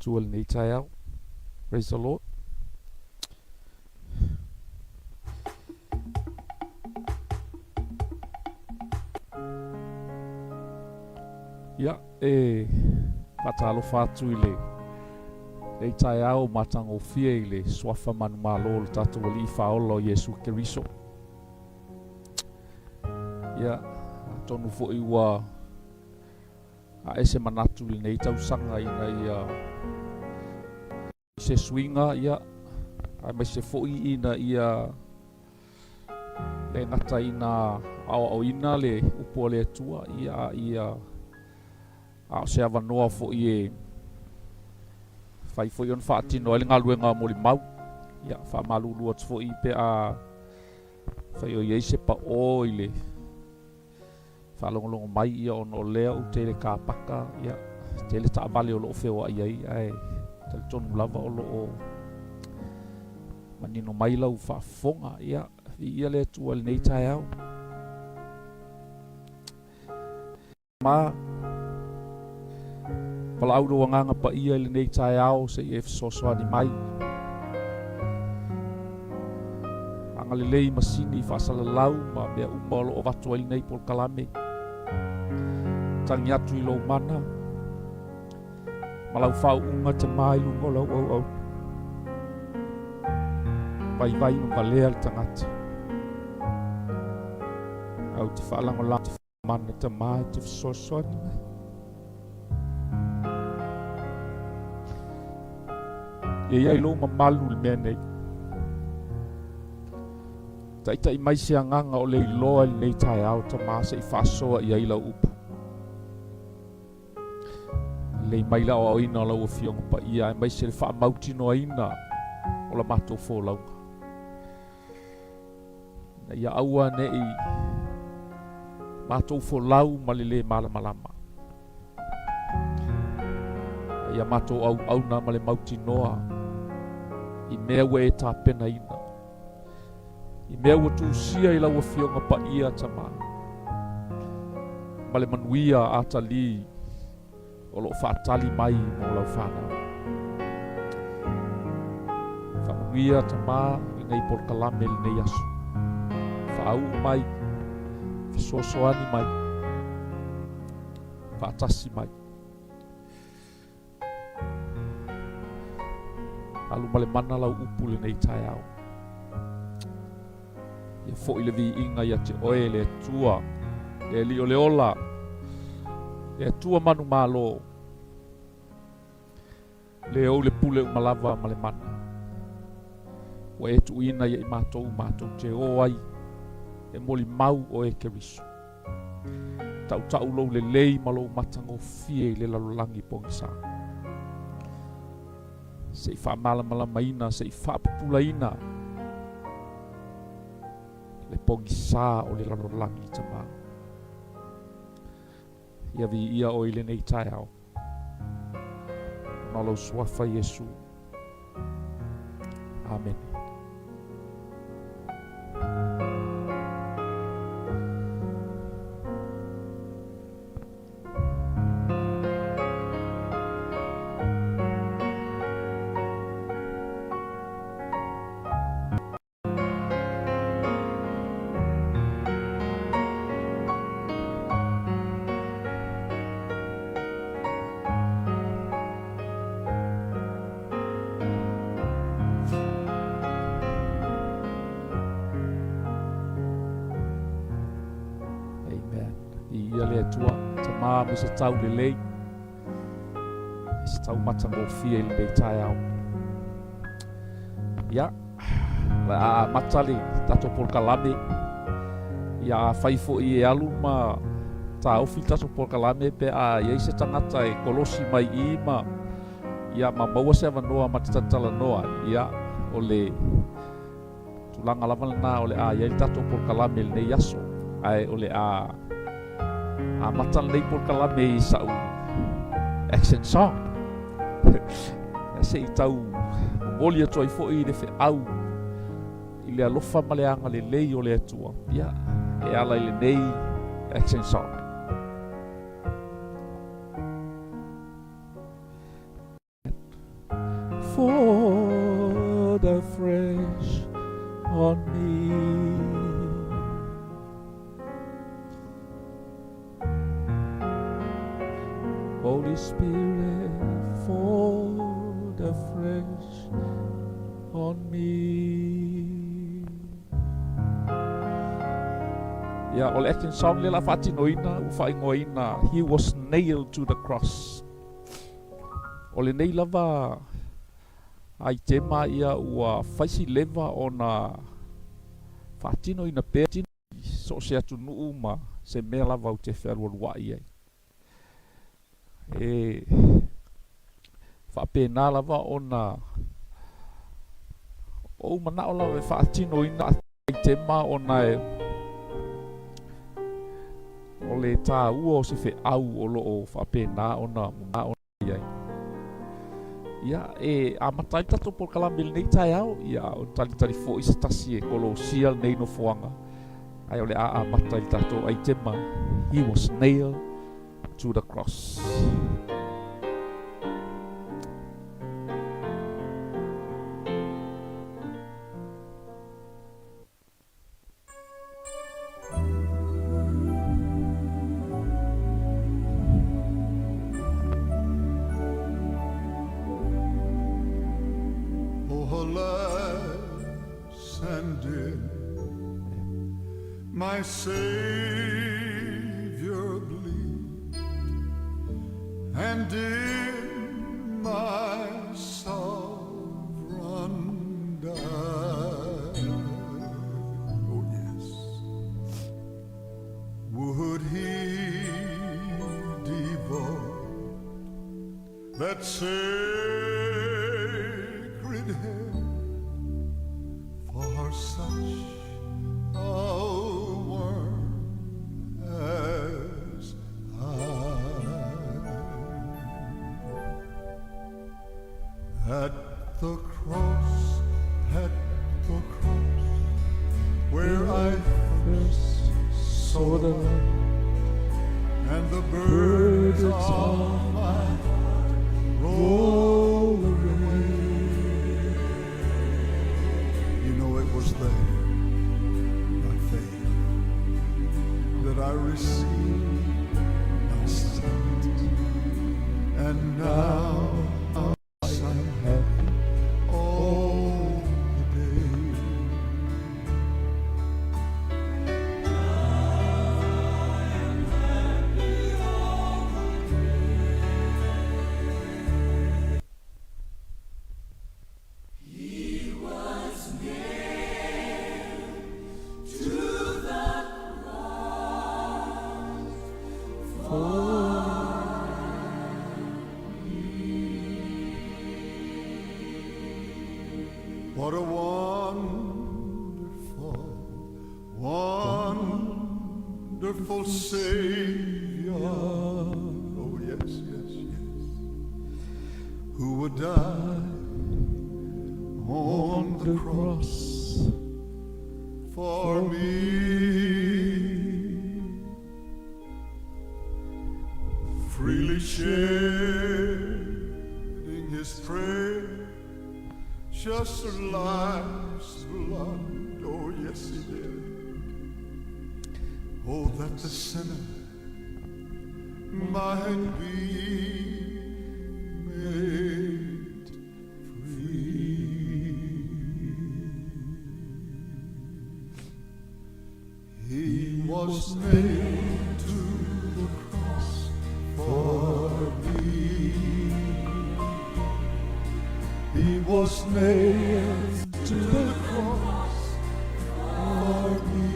Atua i lenei taeao. Praise the Lord. Ia, e faatalofa atu i le lenei taeao matagofie i le suafa manumalo o le tatou Alii Faaola o Iesu Keriso. Ia, atonu foi ua ae se manatu i lenei tausaga ina ia se suiga, ia, aemaise foi ina ia le gata ina aoaoina le upu a le Atua, ia, a ia a o se avanoa foi e fai foi ona faatino ai le galuega molimau. Ia, faamalulu atu foi pe a fai o i ai se paʻō i le faalogologo mai, ia, ona o lea ou te le kapaka, ia, tele taavale o lo o feoai ai, ae talitonu lava o lo o manino mai lau faafofoga. Ia, viia le Atua i lenei taeao. Ma valaau lou agaga paia i lenei taeao se i e fesoasoani mai. Agalelei masini faasalalau ma mea uma o lo o avatu ai lenei polokalame. Tagi atu i lou mana ma lau faauuga Tama i luga o lau auau. Vaivai ma valea le tagata. Au te faalagolago mana Tama e te fesoasoani mai. Ia i ai lou mamalu i le mea nei. Taitai mai se agaga o le iloa i lenei taeao, Tama, se i faasoa i ai lau upu. Lei mai le aoaoina o lau Afioga Paia, aemaise le faamautinoaina o la matou folauga. Ina ia aua ne i matou folau ma le lē malamalama, a ia matou auauna ma le mautinoa i mea ua e tapenaina, i mea ua tusia i lau Afioga Paia Tama, ma le manuia atalī o lo o faatali mai mo lau fanau. Faamanuia Tama lenei polokalame lenei aso. Faauu mai, fesoasoani mai, faatasi mai. Alu ma le mana lau upu lenei taeao. Ia foi le viiga ia te oe le Atua, le Alii o le ola, le Atua manumalo, le ou le pule uma lava ma le mana. Ua e tuuina ia i matou matou te o ai e molimau o e Keriso. Tautau lou lelei ma lou matagofie i le lalolagi pogisa. Se i faamalamalamaina, se i faapupulaina le pogisa o le lalolagi Tama. Ia viia oe i lenei taeao. Ona o lou suafa Iesu. Amene. Amen. Viia le Atua, Tama mo se tau lelei, se tau matagofie i lenei taeao. Ia, o le a amata le tatou polokalame. Ia, afai foi e alu ma taofi le tatou polokalame pe a i ai se tagata e kolosi mai i i ma, ia, ma maua se avanoa ma te talatalanoa ai, ia, o le tulaga lava lena o le a i ai le tatou polokalame i lenei aso. Ae o le a amata lenei polokalame i sa'u action song. Ia se i tau momoli atu ai foi le feau i le alofa ma le agalelei o le Atua, ia, e ala i lenei action song. Fall afresh on me. Holy Spirit, fall afresh on me. Ia, o le action song lea la faatinoina, ua faaigoaina He Was Nailed to the Cross. O lenei lava aitema ia ua fai si leva ona faatinoina pea i so o se atunuu ma se mea lava ou te fealualuai ai. E faapena lava ona ou manao lava e faatinoina aitema ona e o le taua o se feau o lo o faapena ona i ai. Ia, e amata ai le tatou polokalame i lenei taeao, ia, o talitali foi se tasi e kolosia lenei nofoaga, ae o le a amata i le tatou aitema, He was nailed to the cross. Oh, alas, and did my Savior bleed, and did my sovereign die? Oh, yes. Would he devote that sacred head for such a worm as I? At the cross, at the cross, where I first saw the light, and the burdens of my heart roll away. You know it was there, by faith, that I received my sight, and now I'm happy all the day. What a wonderful, wonderful Savior. Oh, yes, yes, yes. Who would die on the cross for me. Freely shedding his precious life's blood. Oh, yes, he did. Oh, that the sinner might be made free. He was nailed to the cross for me. He was nailed to the cross for me.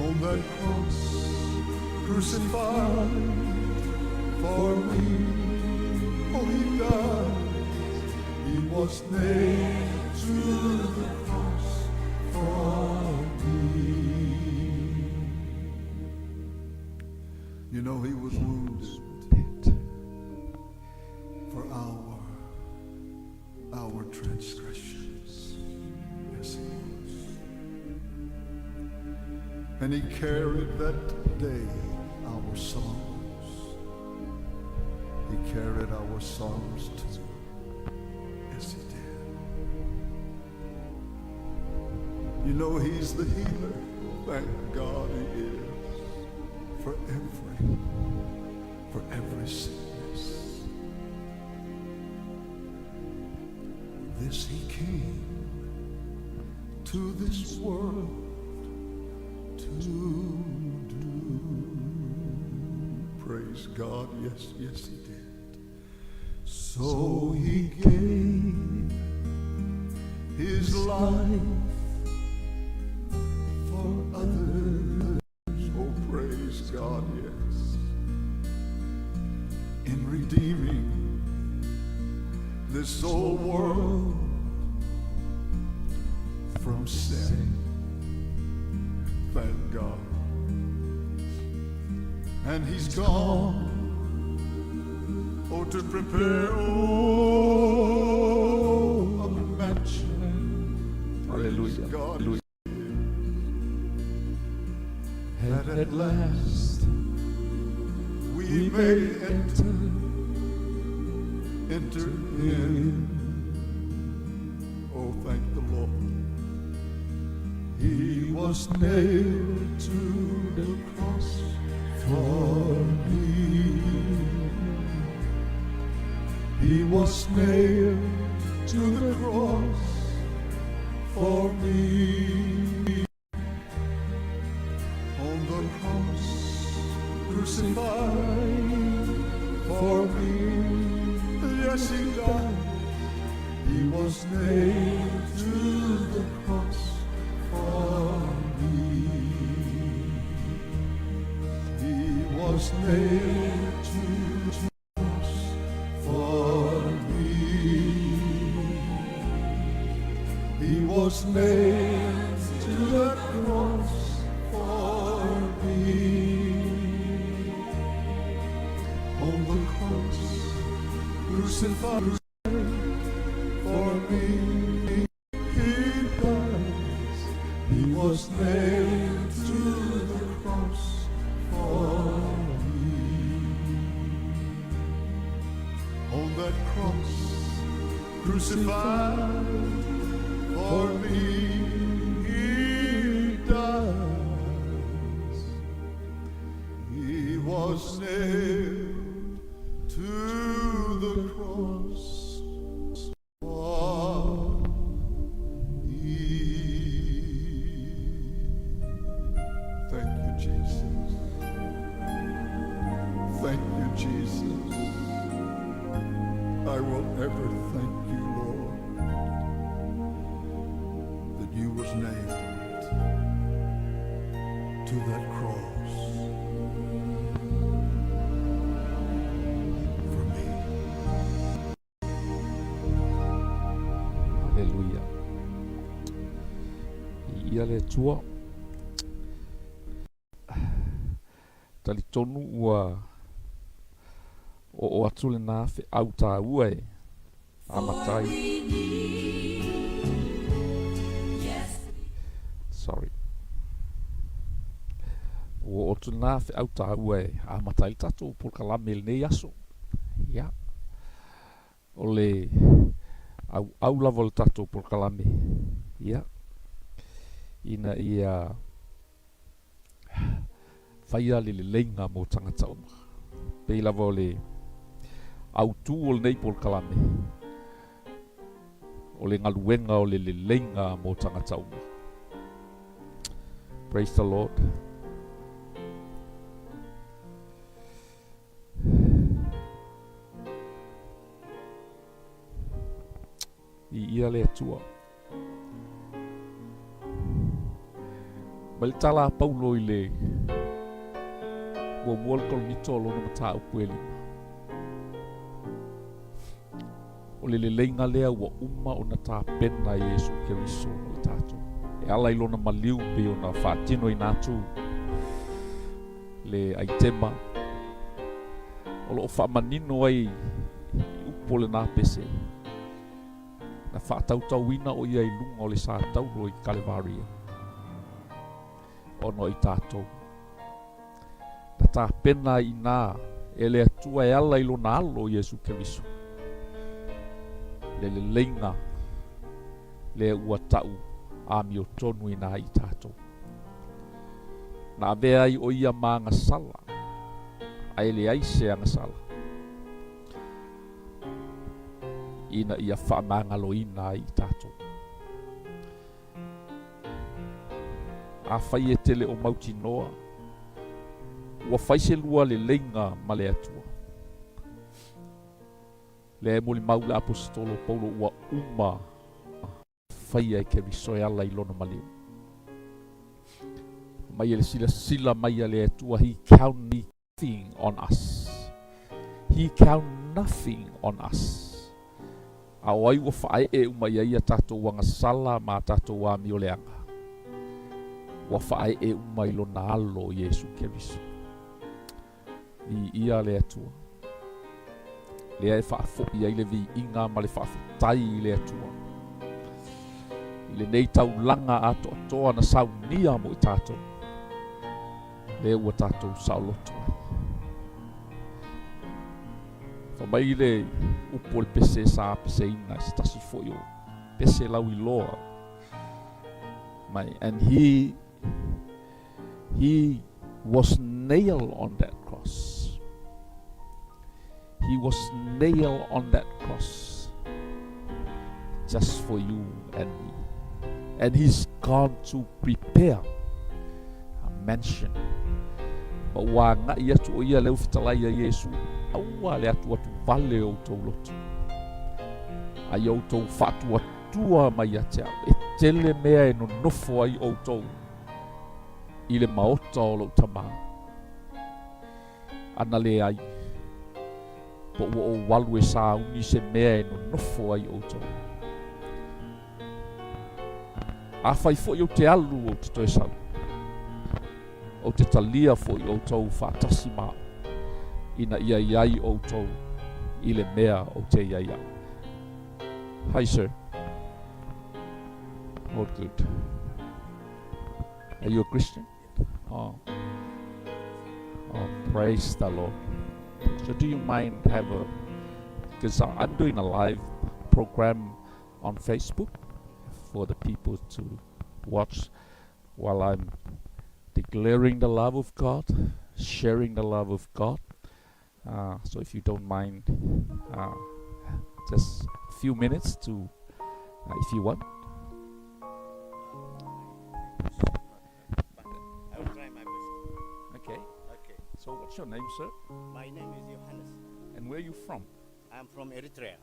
On that cross, crucified for me. Oh, he died. He was nailed to the cross for me. You know, he was wounded for our transgressions. Yes, he was. And he carried that day our sorrows. He carried our sorrows too. Yes, he did. You know, he's the healer. Thank God he is. For every, for every sickness. This he came to this world to do. Praise God. Yes, yes, he did. So he gave his life for others. Oh, praise God, yes. In redeeming this old world from sin. Thank God. And he's gone, oh, to prepare oh, a mansion. Praise Hallelujah. God. Hallelujah. That at last we may enter, enter in. Oh, thank the Lord. He was nailed to the cross for me. He was nailed to the cross for me. On the cross, crucified for me. Yes, he died. He was nailed to the cross for me. He was nailed to the cross for me. He was nailed to the cross for me. On the cross, crucified for me. He dies. He was nailed to the cross for me. On that cross, crucified for me, he dies. He was nailed to the cross for me. Thank you, Jesus. Thank you, Jesus. I will ever thank you, Lord, that you was nailed to that cross for me. Aleluia. Viia le Atua. Talitonu ua oo atu lena feau taua e amata ai. Sorry. Ua oo atu lena feau taua e amata ai le tatou polokalame i lenei aso. Ia. O le auau lava o le tatou polokalame, ia, ina ia faia le leleiga mo tagata uma. Pei lava o le autu o lenei polokalame, o le galuega o le leleiga mo tagata uma. Praise the Lord. Viia le Atua. Mai le tala a Paulo i le muamua le Korinito o lona mataupu e lima. O le leleiga lea ua uma ona tapena e Iesu Keriso mo i tatou. E ala i lona maliu pei ona faatinoina atu le aitema o lo o faamanino ai i upu o lena pese na faatautauina o ia i luga o le sa taulo i Kalevaria ona o i tatou. Na tapena ai i ina e le Atua. Atua e ala i Lona Alo Iesu Keriso, le leleiga lea ua ta'u amiotonuina ai i tatou. Na avea ai o ia ma agasala, ae leai se agasala, ina ia faamagaloina ai i tatou. Afai e te le o mautinoa, ua fai se lua leleiga ma le Atua. Lea e molimau le Aposetolo Paulo ua uma faia e Keriso e ala i lona maliu. Mai e le silasila mai a le Atua, He count nothing on us. He count nothing on us. A o ai ua faaee uma i ai ia tatou agasala ma a tatou amioleaga? Ua faaee uma i lona Alo Iesu Keriso. Viia le Atua. Lea e faafoi ai le viiga ma le faafetai i le Atua. I lenei taulaga atoatoa na saunia mo i tatou, lea ua tatou saoloto ai. Fai mai le upu o le pese sa peseina i se tasi foi o pese lauiloa mai, and he He was nailed on that cross. He was nailed on that cross just for you and me. And he's gone to prepare a mansion. Ma ua agai atu o ia lea ua fetalai a Iesu, aua le atuatu vale o outou loto. A ia outou faatuatua mai ia te au, e tele mea e nonofo ai outou i le maota o lou Tama. Ana leai, po ua ou alu e sauni se mea e nonofo ai outou. Afai foi ou te alu ou te toe sau, ou te talia foi outou faatasi ma au, ina ia i ai outou i le mea ou te i ai au. Hi sir. All good. Are you a Christian? Oh. Oh, praise the Lord. So do you mind have a because I'm doing a live program on Facebook for the people to watch while I'm declaring the love of God, sharing the love of God. So if you don't mind, just a few minutes to, if you want. I will try my best. Okay. Okay. So what's your name, sir? My name is Johannes. And where are you from? I'm from Eritrea.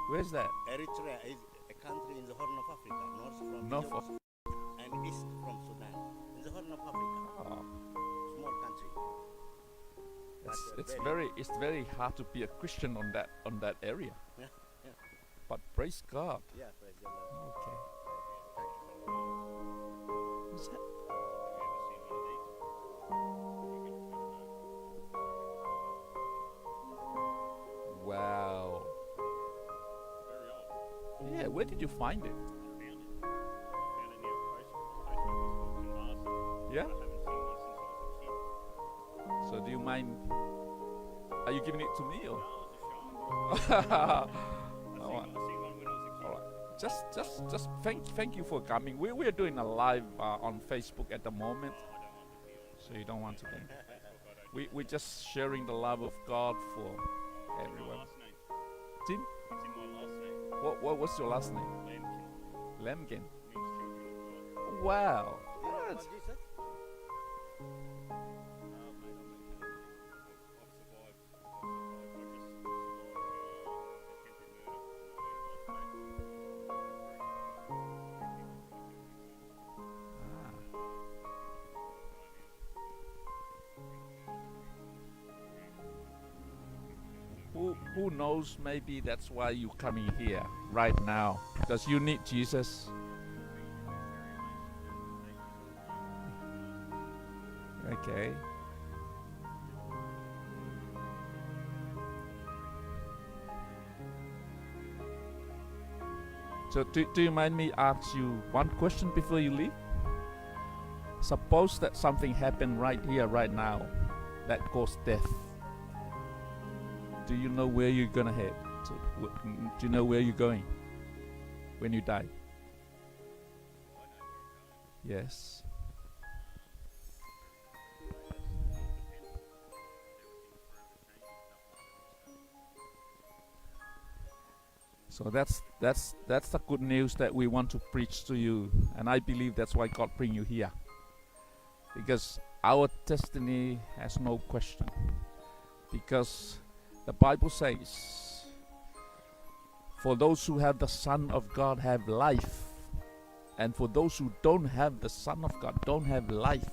Where's that? Eritrea is a country in the Horn of Africa, north from North Ethiopia of and east from Sudan. In the Horn of Africa, small country. It's, But, it's very it's very hard to be a Christian on that area. Yeah, yeah. But praise God. Yeah, praise the Lord. Okay. Thank you. What's that? Wow. Yeah, where did you find it? Yeah? So do you mind are you giving it to me or All right. All right. Just just thank you for coming. We are doing a live on Facebook at the moment. So you don't want to be. We're just sharing the love of God for everyone. Tim? What what's your last name? Lemkin. Wow. Do you know That's- about Jesus? Ah. Who knows, maybe that's why you coming here right now. Because you need Jesus. Okay. So do you mind me ask you one question before you leave? Suppose that something happened right here, right now, that caused death. Do you know where you're gonna head? To, do you know where you're going when you die? Yes. So that's that's that's the good news that we want to preach to you, and I believe that's why God bring you here. Because our destiny has no question. Because the Bible says, for those who have the Son of God have life, and for those who don't have the Son of God don't have life.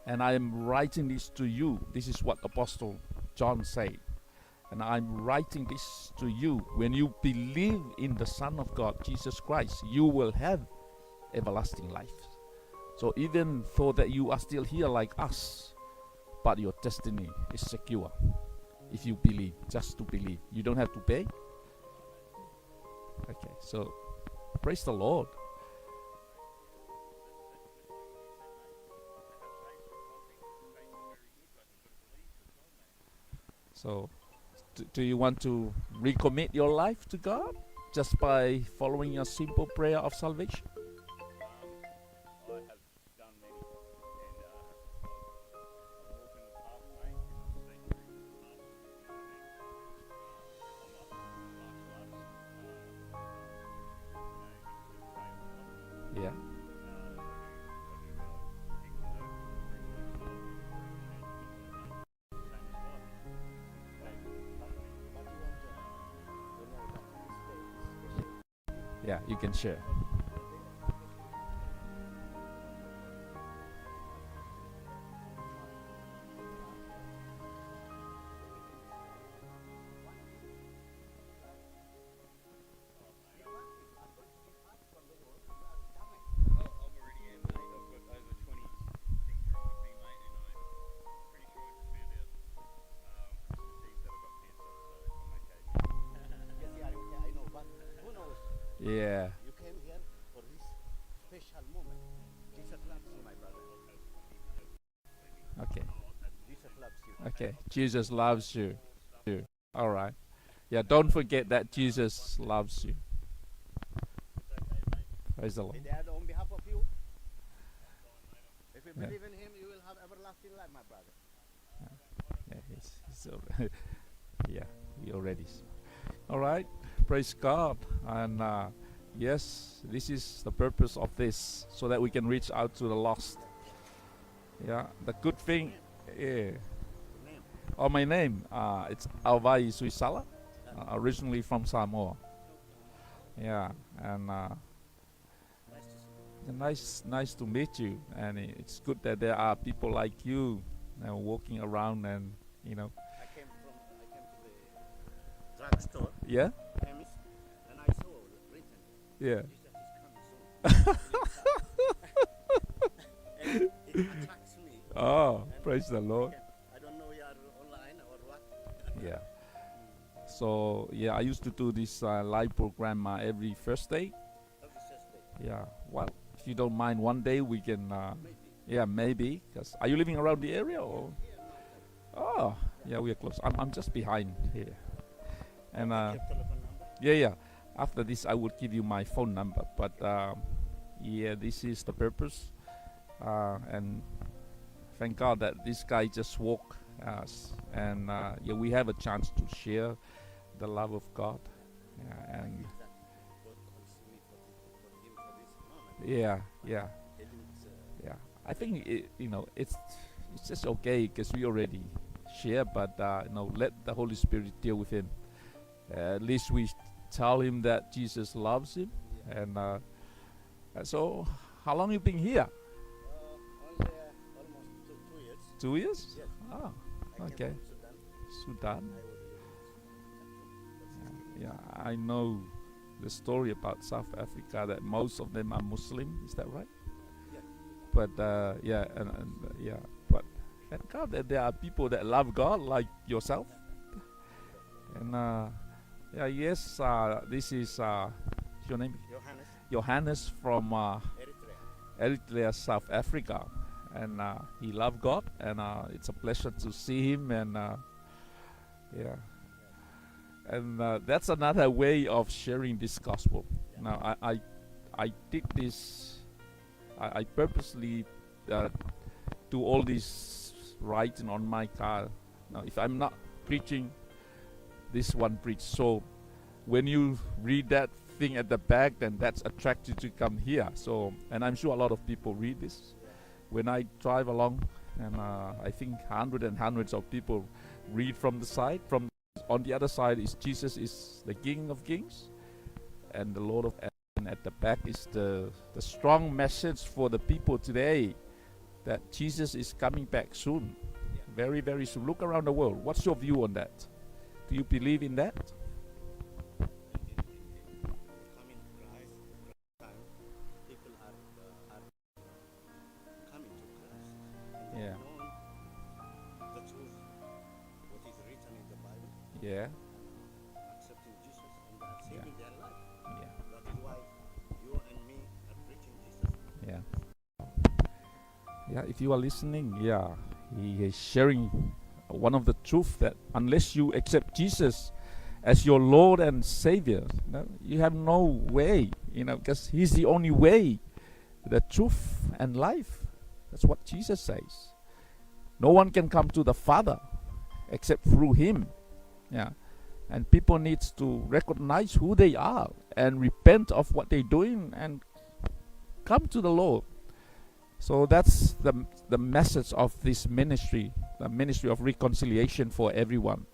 And I am writing this to you. This is what Apostle John said. And I'm writing this to you. When you believe in the Son of God, Jesus Christ, you will have everlasting life. So even though that you are still here like us, but your destiny is secure. If you believe, just to believe. You don't have to pay. Okay, so praise the Lord. So, do you want to recommit your life to God just by following a simple prayer of salvation? I have done many, and I'm walking the path, mate, in the sanctuary path, you know what I mean? I'm not martial arts, you know, into way of life. Yeah. I do taekwondo, Greek style, Korean things like that, mate. Same as life. They taught me. But you want to know that this day is special. Yeah, you can share. The day of salvation is Oh, I'm already am, mate. I've got over 20 things wrong with me, mate, and I'm pretty sure I just found out Christmas Eve that I've got cancer, so I'm okay. Yes, you are okay, I know, but who knows? Yeah. You came here for this special moment. Jesus loves you, my brother. Okay. Jesus loves you. Okay. Jesus loves you. You. All right. Yeah, don't forget that Jesus loves you. Praise the Lord. He died on behalf of you. If you Yeah. believe in him, you will have everlasting life, my brother. Yeah, he's yeah, he already. All right. Praise God. And yes, this is the purpose of this, so that we can reach out to the lost. Yeah, the good thing. Yeah. Your name? Oh, my name. It's Auva'i Suisala, originally from Samoa. Yeah, and Nice to see you. nice, nice to meet you. And it's good that there are people like you walking around and you know. I came to the drugstore, Yeah, chemist, and I saw written, yeah. Jesus is coming soon. And it attracts me. Oh, And praise the Lord. I don't know you are online or what. Yeah. So yeah, I used to do this live program every Thursday. Every Thursday, Yeah. Well, if you don't mind, one day we can. maybe. Yeah, maybe. 'Cause are you living around the area or? Here, no. Oh, yeah, we are close. I'm just behind here. And Take your telephone number. yeah, yeah. After this, I will give you my phone number. But yeah, this is the purpose. And thank God that this guy just woke us, and yeah, we have a chance to share the love of God. Yeah, I and feel that God calls me for him for this moment. yeah, yeah, He didn't, yeah. I think it, you know it's just okay because we already share, but you know, let the Holy Spirit deal with him. At least we tell him that Jesus loves him, yeah. and so how long you been here? Only almost 2 years. 2 years? Yes. Ah, I came okay. from Sudan. Sudan. I was living in Sudan for 16 years. Yeah, I know the story about South Africa that most of them are Muslim. Is that right? Yes. But yeah, and yeah, but thank God that there are people that love God like yourself. And yeah, yes, this is your name, Johannes, Johannes from Eritrea. Eritrea, South Africa, and he loved God, and it's a pleasure to see him. And Yeah. And that's another way of sharing this gospel. Now, I, I, I did this, I, I purposely do all this writing on my car. Now, if I'm not preaching, this one preach. So when you read that thing at the back, then that's attracted to come here. So, and I'm sure a lot of people read this. When I drive along, and I think hundreds and hundreds of people read from the side. From on the other side is Jesus is the King of Kings, and the Lord of. And at the back is the the strong message for the people today that Jesus is coming back soon, very very soon. Look around the world. What's your view on that? Do you believe in that? Coming Christ, time, people are, are coming to Christ. And they know the truth, what is written in the Bible, Yeah. accepting Jesus and are saving their life. Yeah. That is why you and me are preaching Jesus. Yeah. Yeah, if you are listening, yeah, he is sharing one of the truth that unless you accept Jesus as your Lord and Savior, you, know, you have no way, you know, because He's the only way, the truth, and life. That's what Jesus says. No one can come to the Father except through Him. Yeah. And people needs to recognize who they are and repent of what they're doing and come to the Lord. So that's the the message of this ministry, the ministry of reconciliation for everyone.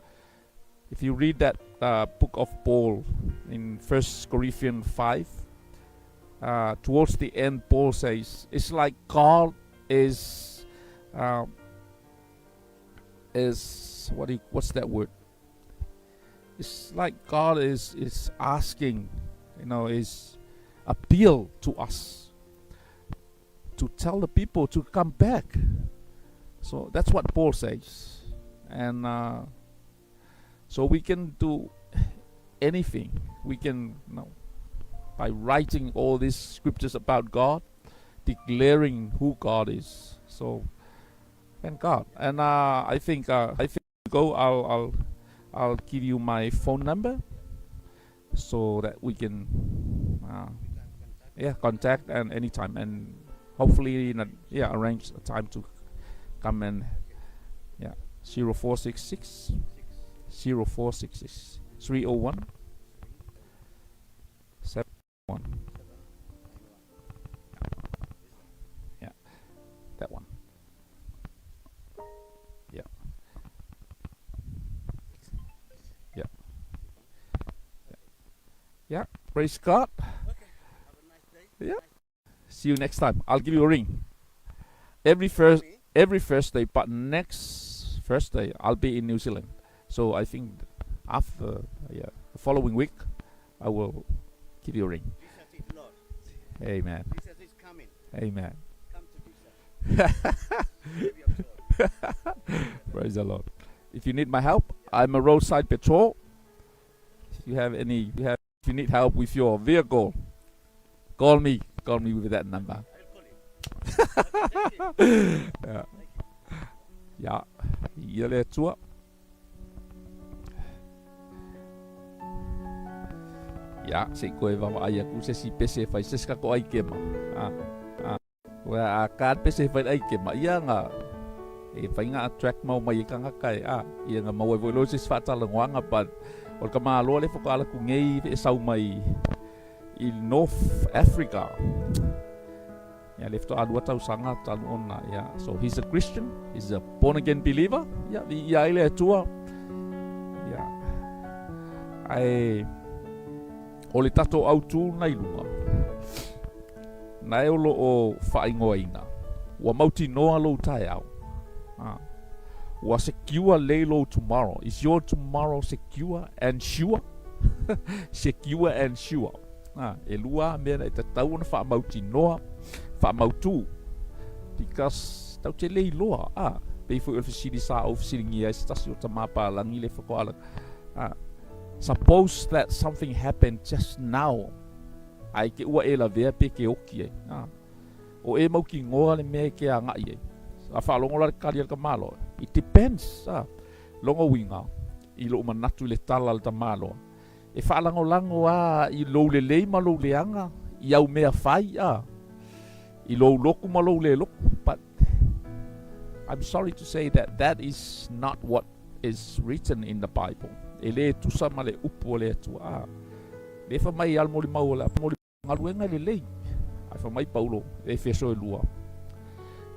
If you read that book of Paul in First Corinthians 5, towards the end, Paul says it's like God is is what do you, what's that word? It's like God is is asking, you know, is appeal to us to tell the people to come back. So that's what Paul says, and so we can do anything. We can, you know, by writing all these scriptures about God, declaring who God is. So thank God. And I think go. I'll I'll I'll give you my phone number so that we can yeah contact and anytime and hopefully in a, yeah arrange a time to come and yeah 0466 0466 301 71 yeah that one yeah yeah yeah praise God Okay, have a nice day. Yeah. See you next time. I'll give you a ring. Every first every Thursday, but next Thursday I'll be in New Zealand. So I think after yeah, the following week I will give you a ring. Jesus is Lord. Amen. Jesus is coming. Amen. Come to Jesus. Save your soul. Praise the Lord. If you need my help, I'm a roadside patrol. If you have any you have if you need help with your vehicle, call me. Call me with that number. I'll call you. Okay, thank you. Yeah. Yeah. Ia le Atua. Ia, se i koe vaavaai aku se isi pese e fai se isi tatou aikema. A, a, ua a ka pese e fai le aikema, ia nga e fai nga attract mau mai e kangaka e a, ia nga maua ai foi loa se isi faatalanoaga but o le tamāloa lea faatoa alu atu nei e sau mai i North Africa. Ia lea faatoa lua tausaga talu ona, ia. So he's a Christian, he's a born again believer. Ia, viia ai le Atua. Ia. Ae o le tatou autū na i luga, na e o loo faaigoaina, ua mautinoa lou taeao. A. Ua secure lelei lou tomorrow. Is your tomorrow secure and sure? secure and sure. A, e lua mea na e tatau ona faamautinoa, faamautu. Because tatou te le iloa, a, pei foi o le fesili sa ou fesiligia ai se tasi o tama palagi le faatoa a, suppose that something happened just now, ae te ua e lavea pe ke oki ai. A, o e mautinoa le mea e ke agai ai. A faalogo la le tali a le tamaloa, it depends, a, lona uiga, i lou manatu i le tala a le tamaloa, e faalagolago lava i lou lelei ma lou leaga, i au mea fai a, i lou lotu ma lou le lotu. But I'm sorry to say that that is not what is written in the Bible. E le tusa ma le upu a le Atua. A, lea fai mai a le molimau o le galuega e lelei. Ae fai mai Paulo, Efeso e 2,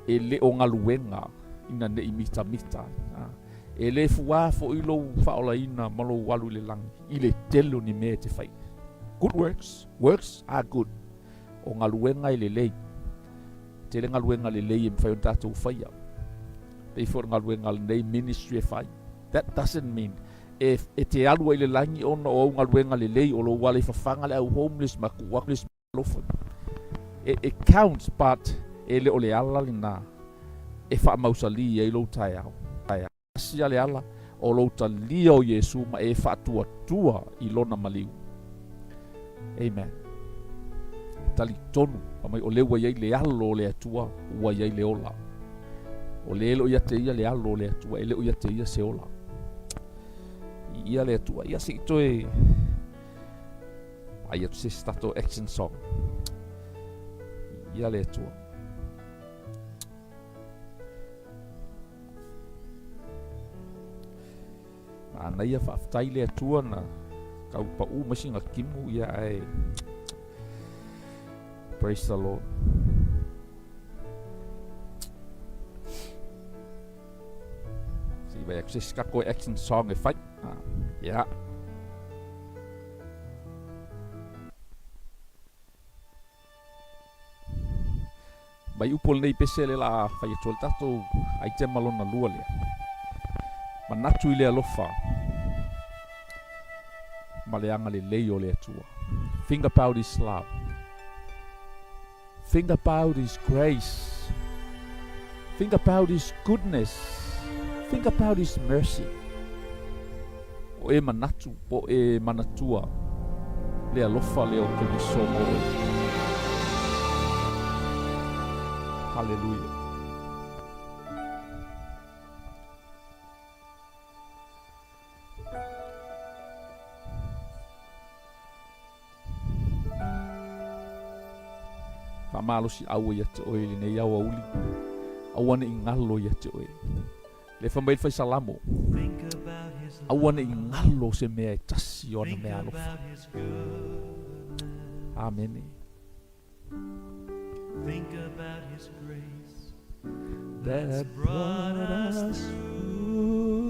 e le o galuega ina ne i mitamita ai. A, e le fuā foi lou faaolaina ma lou alu i le lagi i le tele o ni mea e te fai. Good works, works are good. O galuega e lelei. Tele galuega lelei e mafai ona tatou faia. Pei foi o le galuega a lenei ministry e fai. That doesn't mean e, e te alu ai i le lagi ona o au galuega lelei, o lou ala i fafaga le au homeless ma tuu atu alofa. It, it counts but e le o le ala lena e faamausalī ai lou taeao. Tasi a le ala o lou talia o Iesu ma e faatuatua i Lona maliu. Amen. E talitonu, fai mai o lea ua i ai le alo o le Atua, ua i ai le ola. O le e le o ia te ia le alo o le Atua, e le o ia te ia se ola. I ia le Atua. Ia se i toe ai atu se isi tatou action song. I ia le Atua. Manaia faafetai le Atua na tau pau mai sina timu ia ae Praise the Lord. Se i vai atu se isi tatou action song e fai. Ah, yeah. Mai upu o lenei pese le la fai atu ai le tatou aitema lona lua lea. Manatu i le alofa ma le agalelei o le Atua. Think about His love. Think about His grace. Think about His goodness. Think about His mercy. O e manatu po o e manatua le alofa lea o Keriso mo oe. Haleluia. Faamalosiau ai ia te oe i lenei aoauli, aua ne i galo ia te oe. Le fai mai le Faisalamo, Aua ne i galo se mea e tasi o ana mea alofa. Amene. That brought us through.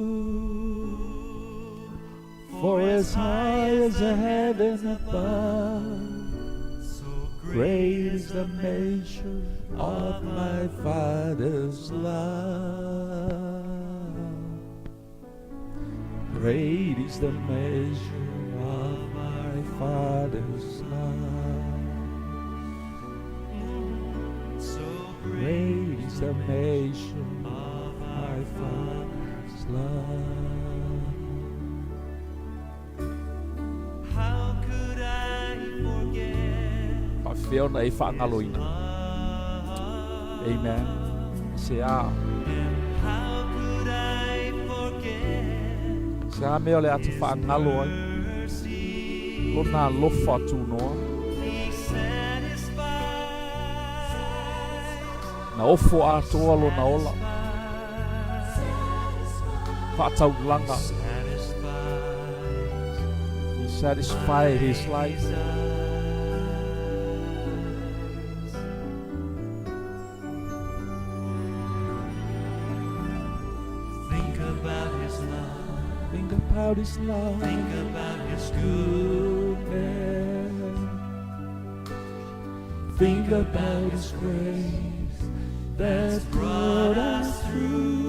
For as high as the heaven above, so great is the measure of my Father's love. Great is the measure of my Father's love. So great is the measure of my Father's love. How could I forget Faafefea ona e faagaloina. Amen. Se a. How could I forget Se a mea o le a te faagalo ai. Lona alofa tunoa. He satisfies Na ofo atoa lona ola. Faataulaga. He satisfied his life. Think about his love. Think about his love. Think about his goodness. Think about his grace that's brought us through.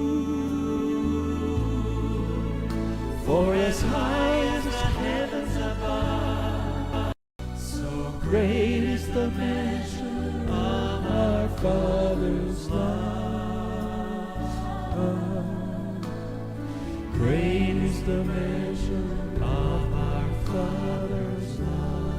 For as high as the heavens above, so great is the measure of our Father's love. Great is the measure of our Father's love.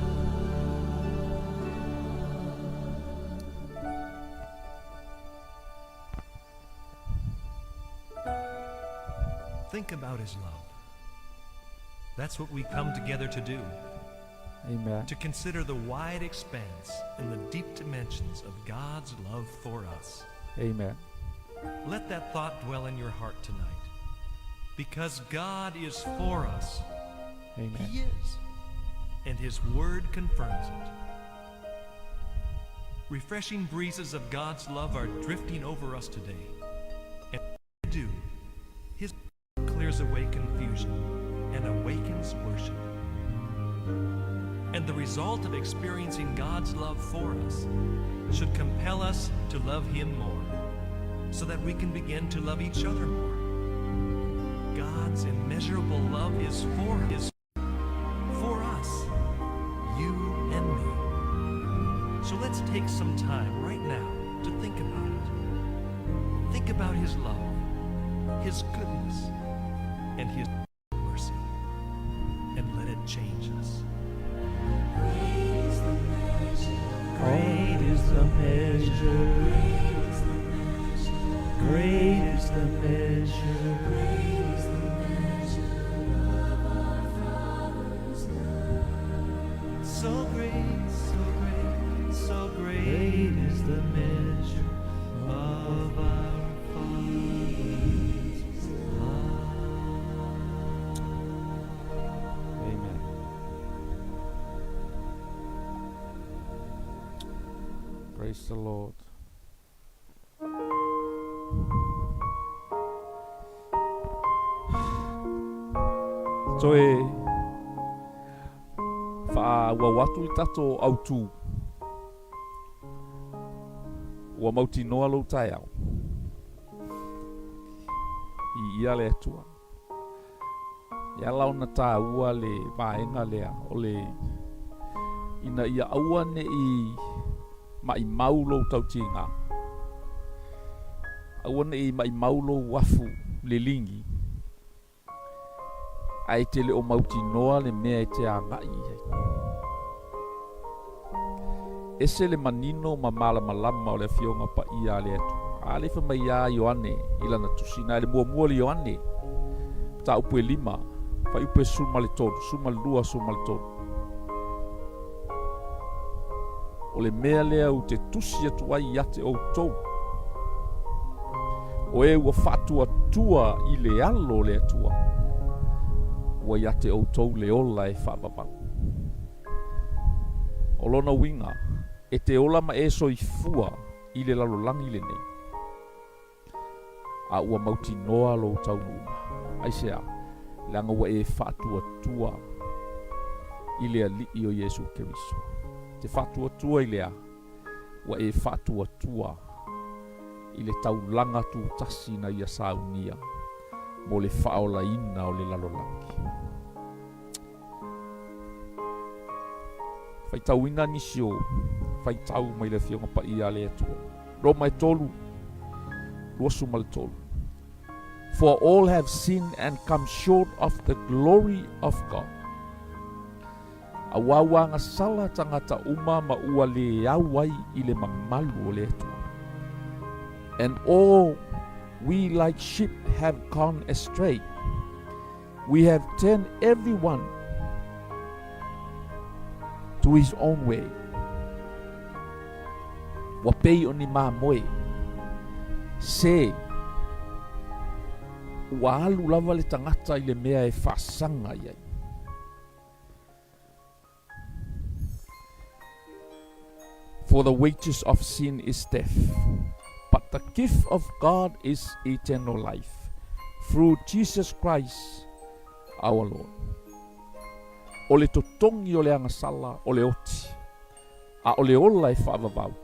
Think about his love. That's what we come together to do. Amen. To consider the wide expanse and the deep dimensions of God's love for us. Amen. Let that thought dwell in your heart tonight. Because God is for us. Amen. He is. And His Word confirms it. Refreshing breezes of God's love are drifting over us today. And do, His clears away confusion and awakens worship. And the result of experiencing God's love for us should compel us to love Him more, so that we can begin to love each other more. God's immeasurable love is for is for us, you and me. So let's take some time right now to think about it. Think about His love, His goodness, and His mercy, and let it change us. Great is the measure. Great is the measure. So great, so great, so great is the measure of our Father's love. Amen. Praise the Lord. Toe faaauau atu le tatou autū. Ua mautinoa lou taeao. I ia le Atua. E ala ona tāua le vaega lea o le ina ia aua ne i maʻimau lou tautiga, aua ne i maʻimau lou afu liligi, ae te le o mautinoa le mea e te agai i ai. Ese le manino ma malamalama o le Afioga Paia a le Atua. A lea fai mai ia Ioane i lana tusi, na i le muamua o le Ioane, mataupu e lima, fuaiupu e 13, 12, 13. O le mea lea ou te tusi atu ai ia te outou, o e ua faatuatua i le alo o le Atua, ua ia te outou le ola e faavavau. O lona uiga, e te ola ma e soifua i le lalolagi lenei, a ua mautinoa lou taunuuga. Aisea? Leaga ua e faatuatua i le Alii o Iesu Keriso. Te faatuatua i le a? Ua e faatuatua i le taulaga tutasi na ia saunia mo le faaolaina o le lalolagi. Faitauina nisi o faitau mai le Afioga Paia a le Atua. Roma e 3, 23. For all have sinned and come short of the glory of God. Auā ua agasala tagata uma ma ua lē au ai i le mamalu o le Atua. And all we like sheep have gone astray. We have turned every one to his own way. Ua pei o ni mamoe, se ua alu lava le tagata i le mea e faasaga i ai. For the wages of sin is death, but the gift of God is eternal life through Jesus Christ our Lord. O le totogi o le agasala o le oti, a o le ola e faavavau,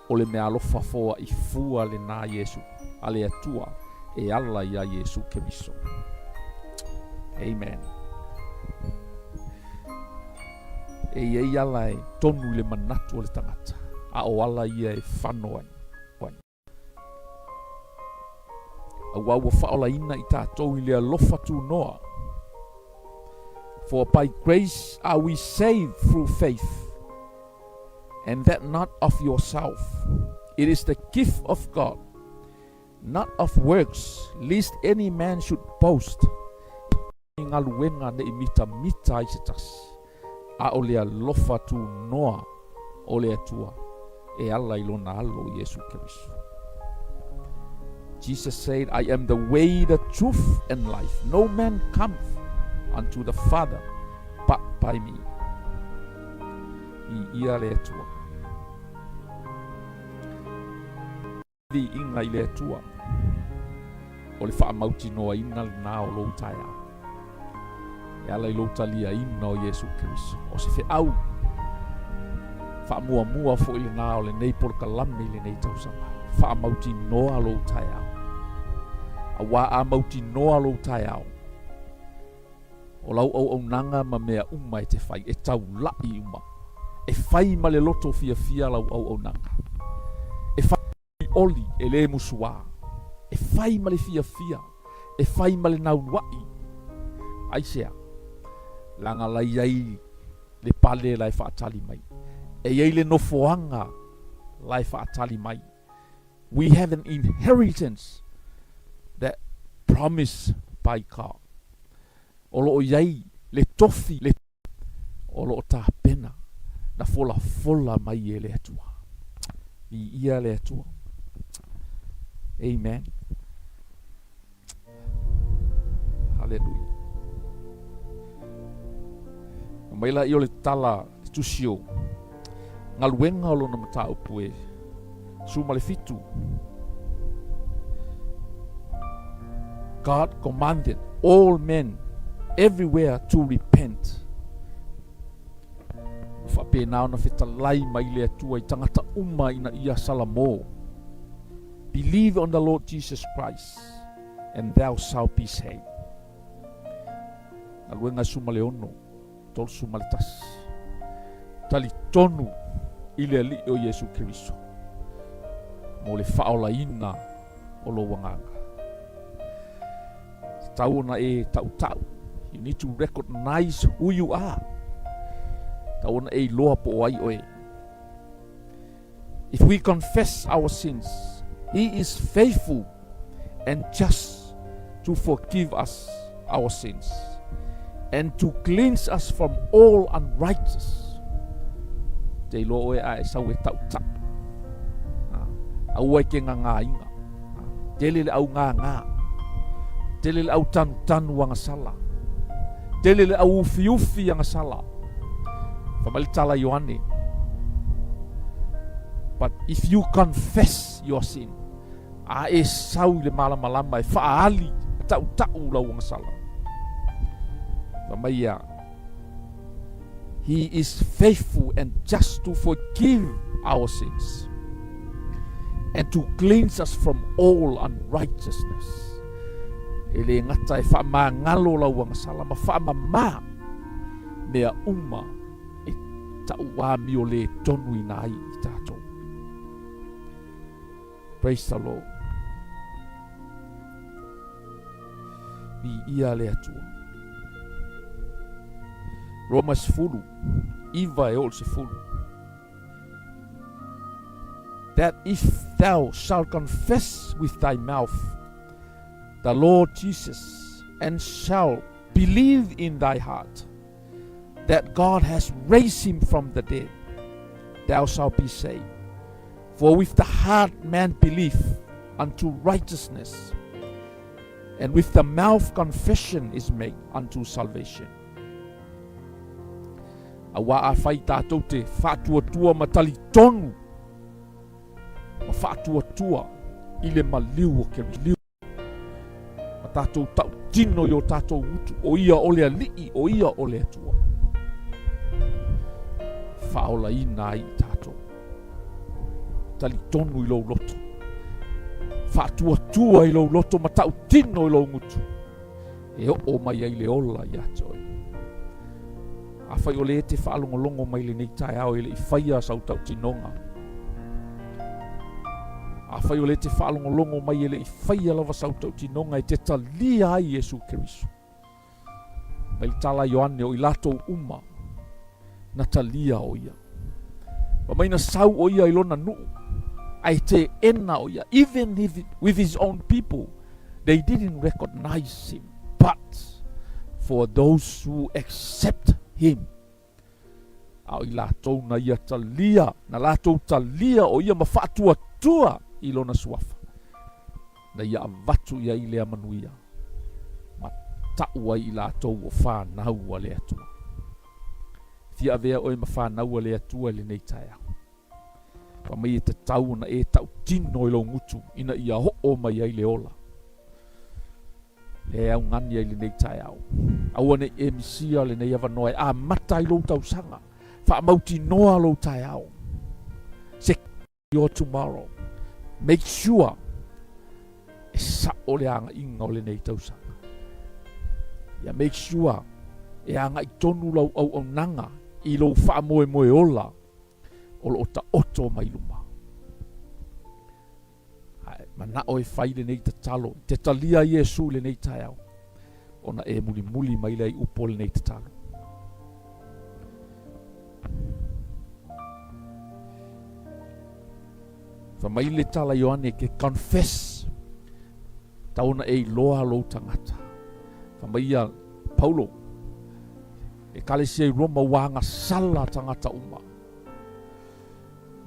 o le meaalofa foaʻi fua lenā Iesu, a le Atua e ala iā Iesu Keriso. Amen. E i ai ala e tonu i le manatu o le tagata, a o ala ia e fano ai. Auā ua faaolaina i tatou i le alofa tunoa. For by grace are we saved through faith, and that not of yourself. It is the gift of God, not of works, lest any man should boast. galuega ne i mitamita ai se tasi, a o le alofa tunoa o le Atua e ala i lona Alo o Iesu Keriso. Jesus said, I am the way, the truth, and life. No man cometh unto the Father but by me. Viia le Atua. Viiga i le Atua, o le faamautinoaina lena o lou taeao, e ala i lou taliaina o Iesu Keriso. O se feau faamuamua foi lena o lenei polokalame i lenei tausaga. Faamautinoa lou taeao. Auā a mautinoa lou taeao, o lau auaunaga ma mea uma e te fai, e taula'i uma. E fai ma le loto fiafia lau auaunaga. E fai oli, e le musuā. E fai ma le fiafia. E fai ma le naulua'i. Aisea? Leaga la i ai le pale la e faatali mai. E i ai le nofoaga la e faatali mai. We have an inheritance that promised by God. O lo o i ai le tofi le o lo o tapena na folafola mai e le Atua. Viia le Atua. Amen. Haleluia. Mai la i o le tala le tusi o galuega o lona mataupu e 17. God commanded all men everywhere to repent. Ua faapena ona fetalai mai le Atua i tagata uma ina ia salamo. Believe on the Lord Jesus Christ and thou shalt be saved. Galuega 16, 31. Talitonu i le Alii o Iesu Keriso mo le faaolaina o lou agaga. Tatau ona e tautau. You need to recognize who you are. Tatau ona e iloa po o ai oe. If we confess our sins, He is faithful and just to forgive us our sins and to cleanse us from all unrighteous. Te iloa oe a e sau e tautau. Aua e ke ngangāinga. Tele le au ngāngā. Tele le au tanutanu agasala. Tele le au ufiufi agasala. Fai mai le tala Ioane. But if you confess your sin, a e sau i le malamalama e faaali, e tautau lau agasala. Fai mai ia, He is faithful and just to forgive our sins and to cleanse us from all unrighteousness. E le gata e faamagalo lau agasala ma faamamā mea uma e tauamio le tonuina ai i tatou. Praise the Lord. Viia le Atua. Roma 10, 9 e oo i le 10. That if thou shalt confess with thy mouth the Lord Jesus and shalt believe in thy heart that God has raised him from the dead, thou shalt be saved. For with the heart man believeth unto righteousness, and with the mouth confession is made unto salvation. Auā afai tātou te faatuatua ma talitonu ma faatuatua i le maliu o Keriso. Ma tātou tautino i o tātou gutu, o ia o le Alii, o ia o le Atua. Faaolaina ai i tātou. Talitonu i lou loto. Faatuatua i lou loto ma tautino i lou gutu. E oo mai ai le ola ia te oe. Afai o lē e te faalogologo mai lenei taeao e le i faia sau tautinoga. Afai o lē e te faalogologo mai e le i faia lava sau tautinoga e te talia ai Iesu Keriso. Mai le tala a Ioane o i latou uma na talia o ia. Fai mai na sau o ia i lona nuu ae teena o ia even if with his own people they didn't recognize him but. For those who accept him. A o i latou na ia talia, na latou talia o ia ma faatuatua i lona suafa, na ia avatu i ai lea manuia, ma ta'u ai i latou o fanau a le Atua. Fia avea oe ma fanau a le Atua i lenei taeao. Fai mai e tatau ona e tautino i lou gutu ina ia oo mai ai le ola. Lea e augani ai lenei taeao. Aua ne i e misia lenei avanoa e amata ai lou tausaga. Faamautinoa lou taeao. Secure your tomorrow. Make sure e sa'o le agaiga o lenei tausaga. Ia make sure e agai tonu lau auaunaga i lou faamoemoe ola o lo o taoto mai luma. Ae manao e fai lenei tatalo, te talia Iesu i lenei taeao, ona e mulimuli mai lea i upu o lenei tatalo. Fai mai le tala Ioane ke confess tau ona e iloa lou tagata. Fai mai ia Paulo, Ekalesia i Roma ua agasala tagata uma.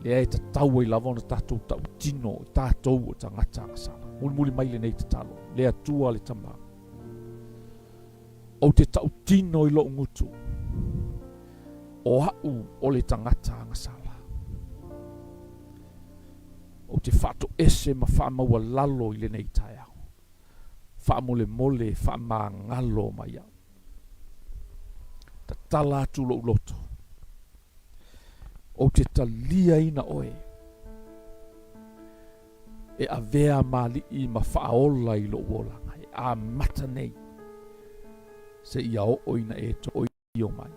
Lea e tatau ai lava ona tatou tautino i tatou o tagata agasala. Mulimuli mai lenei tatalo, le Atua le Tama. Ou te tautino i lou gutu, o a'u o le tagata agasala. Ou te faatoese ma faamaualalo i lenei taeao. Faamolemole faamagalo mai au. Tatala atu lou loto. Ou te taliaina oe e avea ma alii ma faaola i lou olaga e amata nei seia oo ina e toio mai.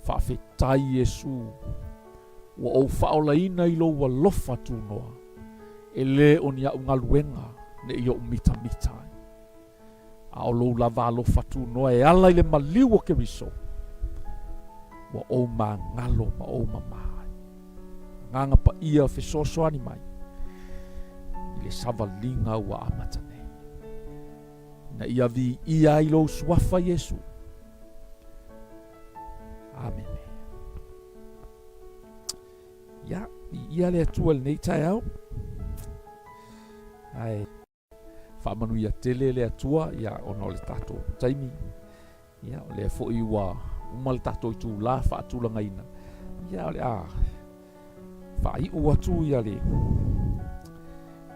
Faafetai Iesu ua ou faaolaina i lou alofa tunoa, e le o ni a'u galuega ne i ou mitamita ai. A o lou lava alofa tunoa e ala i le maliu o Keriso, ua ou magalo ma ou mamā ai. Agaga Paia fesoasoani mai i le savaliga ua amata nei, ina ia viia ai lou suafa Iesu. Amene. Ia, viia le Atua i lenei taeao. Ae faamanuia tele le Atua ia ona o le tatou taimi. Ia o lea foi ua uma le tatou itulā faatulagaina. Ia o le a faaiu atu ia le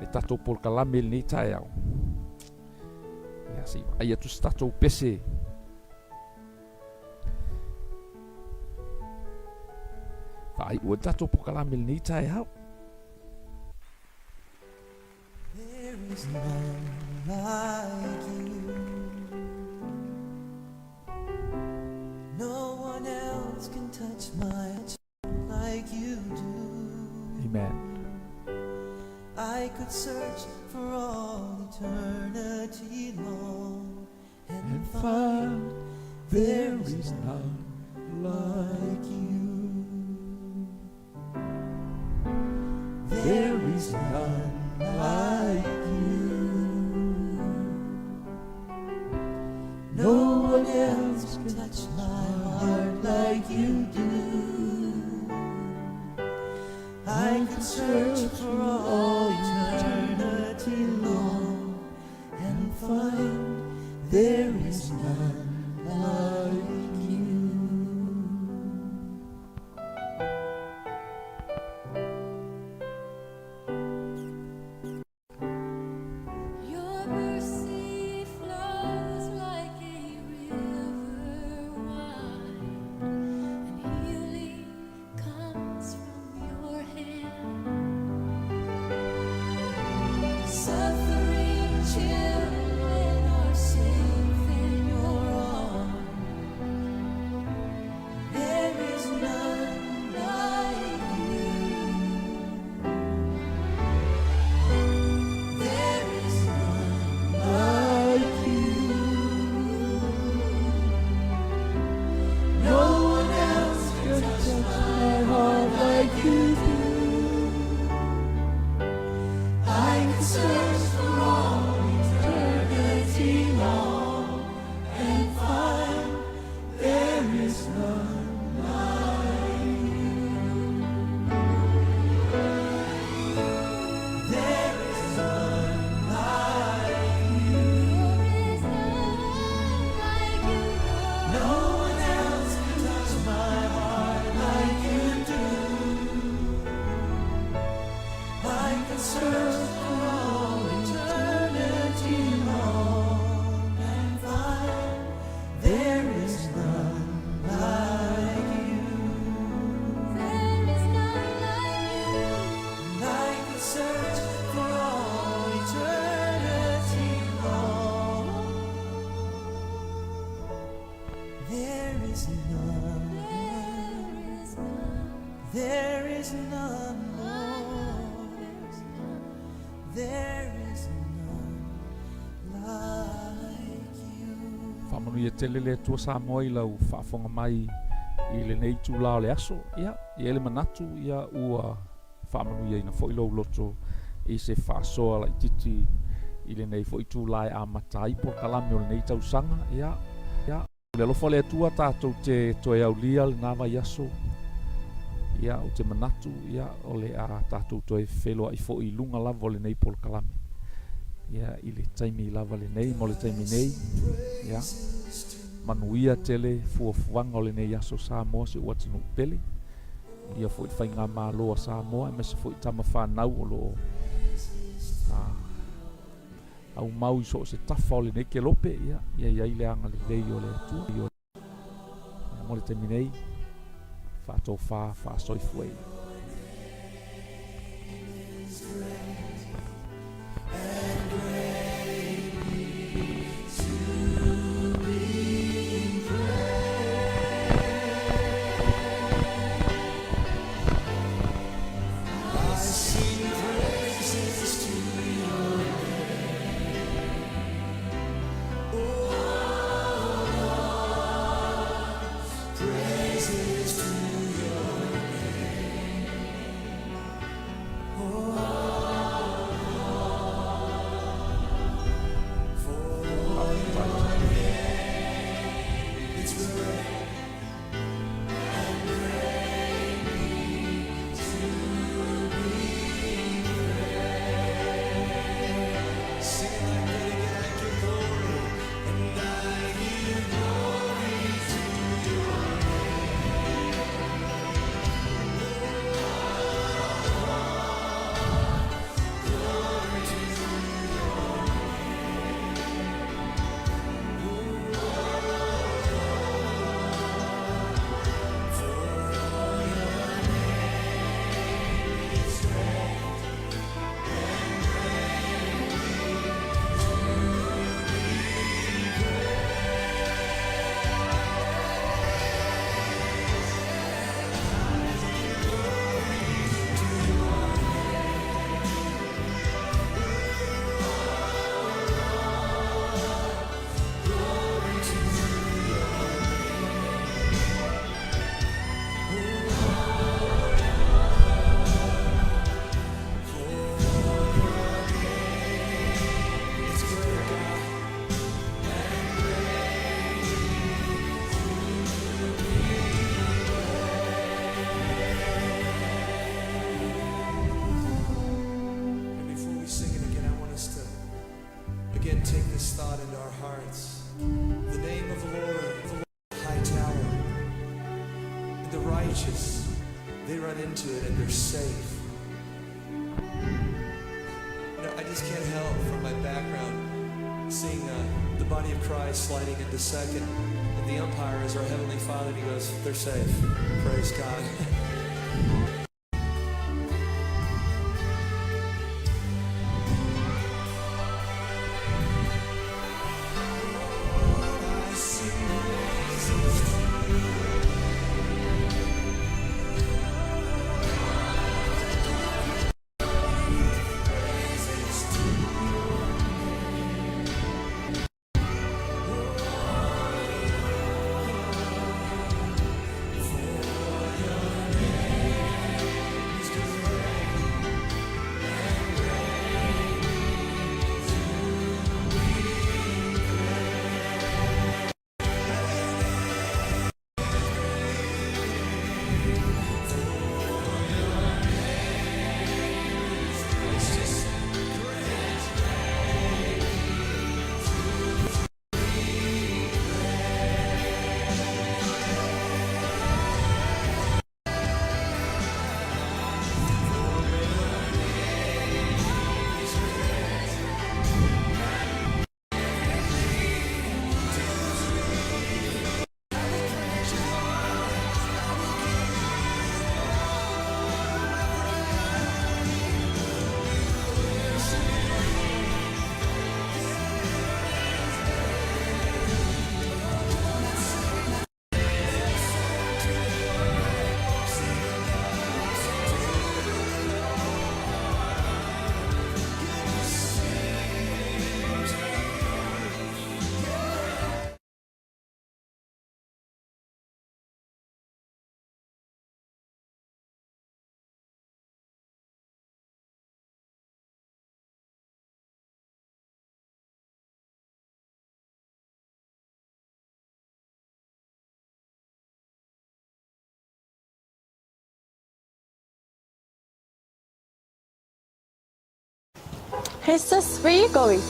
le tatou polokalame i lenei taeao. Ia se i vaai atu se tatou pese. Faaiu ai le tatou polokalame i lenei taeao. There is none like you. No one else can touch my heart like you do. Amen. I could search for all eternity long and, And find find there there is is none none like you. There is none like you. No one else can touch my heart like you do. I could search for all eternity long and find there is none like you. is none, Lord. There is none like you. Faamanuia tele le Atua Samoa i lau faafofoga mai i lenei itula o le aso. Ia, e i ai le manatu, ia, ua faamanuiaina foi lou loto i se faasoa laitiiti i lenei foi itula e amata ai polokalame o lenei tausaga. Ia, ia, i le alofa o le Atua tatou te toe aulia lena vaiaso. Ia, ou te manatu, ia, o le a tatou toe feloai foi i luga lava o lenei polokalame. Ia, i le taimi lava lenei mo le taimi nei. Ia, manuia tele fuafuaga o lenei aso Samoa si ou atunuu pele. Ia foi le faigamalo a Samoa aemaise foi tama fanau o lo o aumau i so o se tafa o lenei kelope, ia, ia i ai le agalelei o le Atua. Ia, mo le taimi nei, faatofa, faasoifua ia. And before we sing it again, I want us to again take this thought into our hearts. The name of the Lord, the Lord, high tower. And the righteous, they run into it and they're safe. You know, I just can't help from my background seeing the body of Christ sliding into second, and the umpire is our Heavenly Father, and he goes, they're safe. Praise God. Hey sis, where are you going?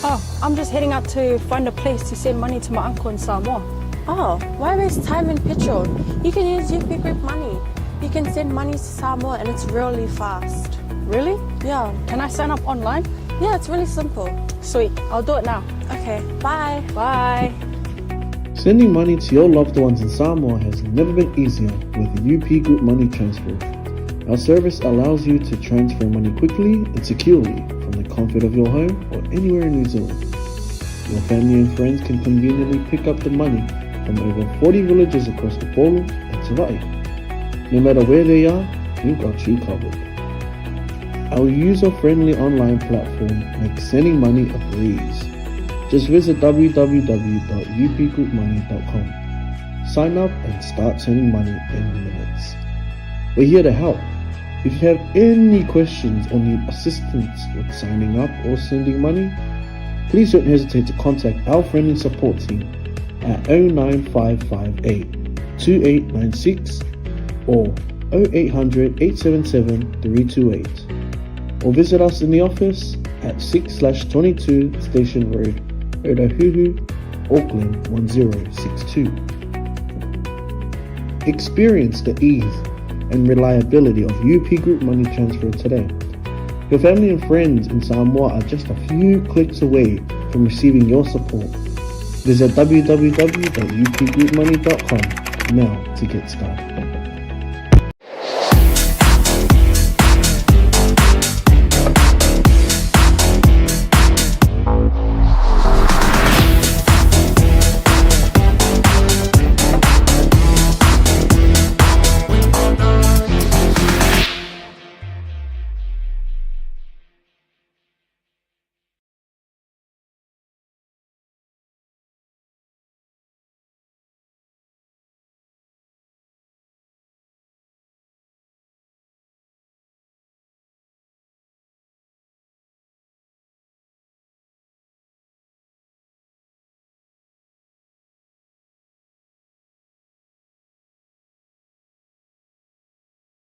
Oh, I'm just heading out to find a place to send money to my uncle in Samoa. Oh, why waste time and petrol? You can use UP Group Money. You can send money to Samoa and it's really fast. Really? Yeah. Can I sign up online? Yeah, it's really simple. Sweet, I'll do it now. Okay, bye. Bye. Sending money to your loved ones in Samoa has never been easier with UP Group Money Transfer. Our service allows you to transfer money quickly and securely from the comfort of your home or anywhere in New Zealand. Your family and friends can conveniently pick up the money from over 40 villages across the Upolu and Savaii. No matter where they are, we've got you covered. Our user-friendly online platform makes sending money a breeze. Just visit www.upgroupmoney.com. Sign up and start sending money in minutes. We're here to help. If you have any questions or need assistance with signing up or sending money, please don't hesitate to contact our friendly support team at 09558 2896 or 0800 877 328 or visit us in the office at 6 22 Station Road, Otahuhu, Auckland 1062. Experience the ease and reliability of UP Group Money Transfer today. Your family and friends in Samoa are just a few clicks away from receiving your support. Visit www.upgroupmoney.com now to get started.